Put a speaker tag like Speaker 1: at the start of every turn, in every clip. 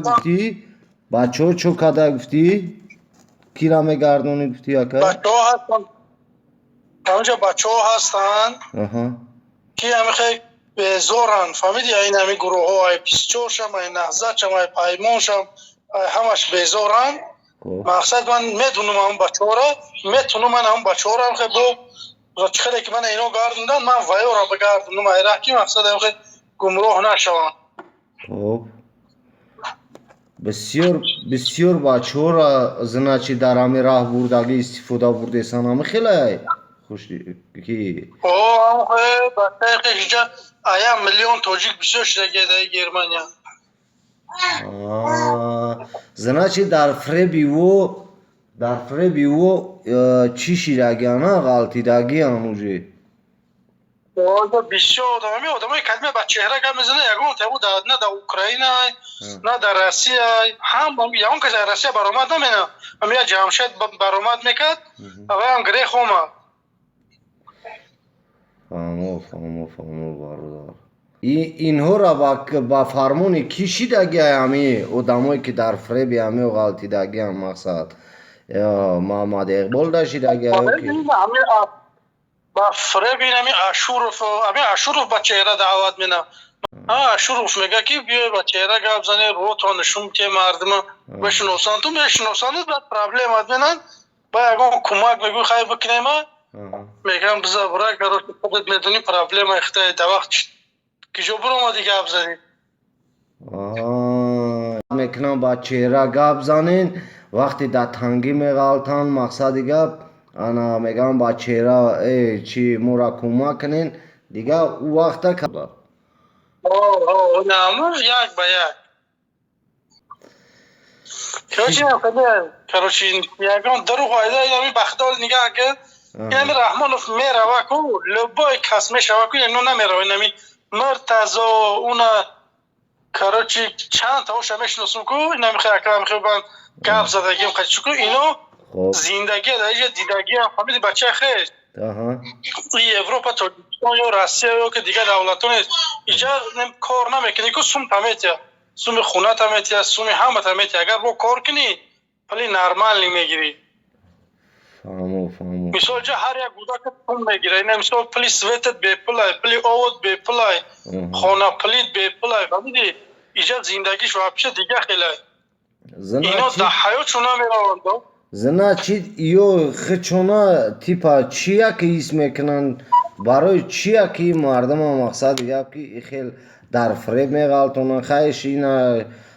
Speaker 1: Гуфтӣ, бачаҳо чо када гуфтӣ, кира мегардонӣ гуфтӣ, ака?
Speaker 2: Бачаҳо ҳастанд ҳаминҷа, бачаҳо ҳастанд, ки ҳамихе безоранд, фаҳмиди, ин ҳами гурӯҳҳо, ай 24-шам, ай Наҳзатшам, ай Паймоншам, ҳамаш безоранд. Мақсад, ман медунам ҳамн бачаҳоро, метунам ман ҳамн бачаҳоро ҳамхе бо чӣ хеле ки мана ино гардондан, ман ваёро бигардонам, ай раҳ ки мақсад ҳамхе гумроҳ нашаванд.
Speaker 1: Хоб, бисёр бисёр бачаҳоро, значит, дар ҳамин раҳ бурдагӣ, истифода бурдесан, ҳами хеле хуш ки.
Speaker 2: Бачаи ая миллион тоҷик бисёр шудагия дар Германия.
Speaker 1: Значит, дар фреби ӯ чӣ шидагиана, ғалтидагиан уже.
Speaker 2: Бисёр одам, ҳамин одамои калима ба чеҳра гап мезана, ягон табу на дар Украина, на дар Россия, ҳам ягон кас дар Россия баромад намена. Ҳам я Ҷамшед баромад мекард, аваям грех омад.
Speaker 1: Фаҳмо, фаҳмо, фаҳмо, бародар. Инҳоро ба фармони кӣ шидагиай, ҳами одамое ки дар фреби ҳами ғалтидагиам, мақсад, Муҳаммад Иқбол да шидагиай?
Speaker 2: Ба фреби ами Ашуров, ами Ашуров ба чеҳра даъват мена. Ашуров мега ки биёй, ба чеҳра гап зане, рӯто нишон те, мардума бишиносанд, ту мешиносанд, баъд проблемат менанд, ба ягон кӯмак мегӯй, хай бикунема, мегам биза бира, короче, худат медонӣ, проблема ихтаи да вақт киҷо биромадӣ гап задӣ.
Speaker 1: Мекунам, ба чеҳра гап занен, вақте дар тангӣ меғалтанд, мақсади гап, ана мегӯям, ба чеҳра э чи мора кӯмак кунен, дига ӯ вақта.
Speaker 2: Як ба як, короче, ягон дурӯғ ами бахдол нигаҳ кард. Инами Раҳмонов мерава ку, любой кас мешава ку, ино намерава. Инами Муртазо, уна, короче, чанд таоша мешиносум ку, инами хе бан гап задагим қачи ку, ино зиндагӣ дар иҷа дидагиам, фаҳмиди, бача хеш. Европа, Тоҷикистон ё Россия ё ки дигар давлатҳо нест, иҷа кор намекунӣ ку, сум таметия, суми хона таметия, суми ҳама таметия. Агар бо кор кунӣ, пули нормальный мегирӣ.
Speaker 1: Фаҳмо, фаҳмо.
Speaker 2: Мисол, ҷа ҳар як кӯдак пул мегира. Ина мисол, пули светат бепулай, пули овод бепулай, хона пулит бепулай, фаҳмидӣ? Иҷа зиндагиш вообще дига хелай. Ино дар ҳаётшон намераванд.
Speaker 1: Значит, ё хичона типа чия ки ҳис мекунанд, барои чия ки мардума, мақсади гап, ки хел дар фреб меғалтонанд? Хайш, ина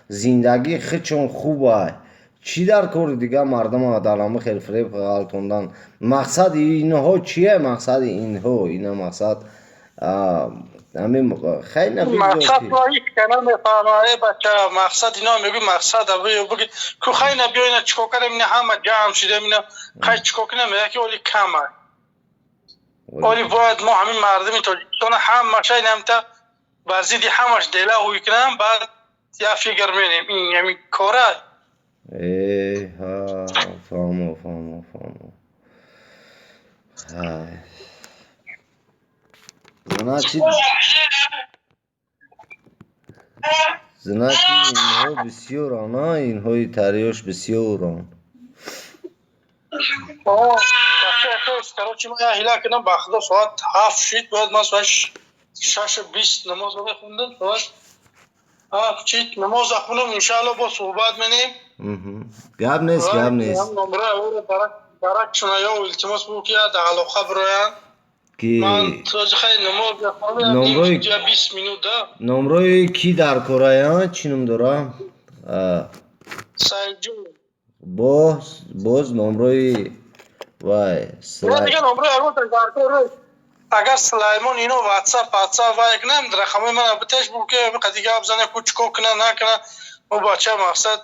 Speaker 1: зиндагӣ хичон хубай, чӣ дар кори дига мардума дар ҳама хел фреб ғалтондан? Мақсади инҳо чия? Мақсади инҳо ина, мақсад, ҳамин хай.
Speaker 2: Мақсад намефаҳма, э бача, мақсад ино мегӯй, мақсад буги ку, хай на, биё, ина чикор кардем, ина ҳама ҷамъ шудем, ина хай чикор кунем, яки оли кама, оли бояд мо ҳамин мардуми Тоҷикистон ҳамаша инамта бар зидди ҳамаш дела ҳуй кунам, баъд я фикр менем, ин ҳамин кора.
Speaker 1: Э, фаҳмо, фаҳмо, фаҳмо. Ҳай, значит, инҳо бисёран, а инҳои тариёш бисёран.
Speaker 2: Короче, ман я ҳила кардам, ба худо, соат 7 шид, бояд ман соат 6:20 намозро мехондам, соат 7 шид, намоза хунам, иншаалло, бо суҳбат менем.
Speaker 1: Гап нест, гап нест.
Speaker 2: Даракшуна ё илтимос бу ки дар алоқа бироянд.
Speaker 1: Ки
Speaker 2: ман хай намоз 20 минут да.
Speaker 1: Номрои ки дар корая, чӣ ном дора?
Speaker 2: Сайҷун.
Speaker 1: Боз номрои вай?
Speaker 2: Дига номрои агар Сулаймон ино ватсап вай кунам, рақамои мана битеш бу ки қади гап зане ку, чико куна, накуна, мо бача, мақсад,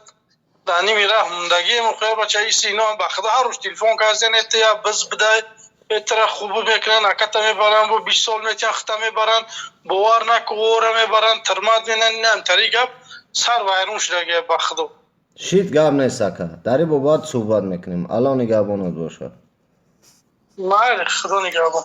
Speaker 2: дар ними раҳ мондагием. Охир, бача, иси ино ба худо ҳар рӯз телефон карден, я биз бидай, этра хубу мекунан, аката мебаранд, бо 20 сол метиҳан, хита мебаранд, бовар наку, ора мебаранд, тирмат менан, инам тари гап сар вайрон шудагия, ба худо.
Speaker 1: Шит, гап нест, ака, дар ин бобат суҳбат мекунем. Алло нигаҳбонат бошад.
Speaker 2: Майли, худо нигаҳбон.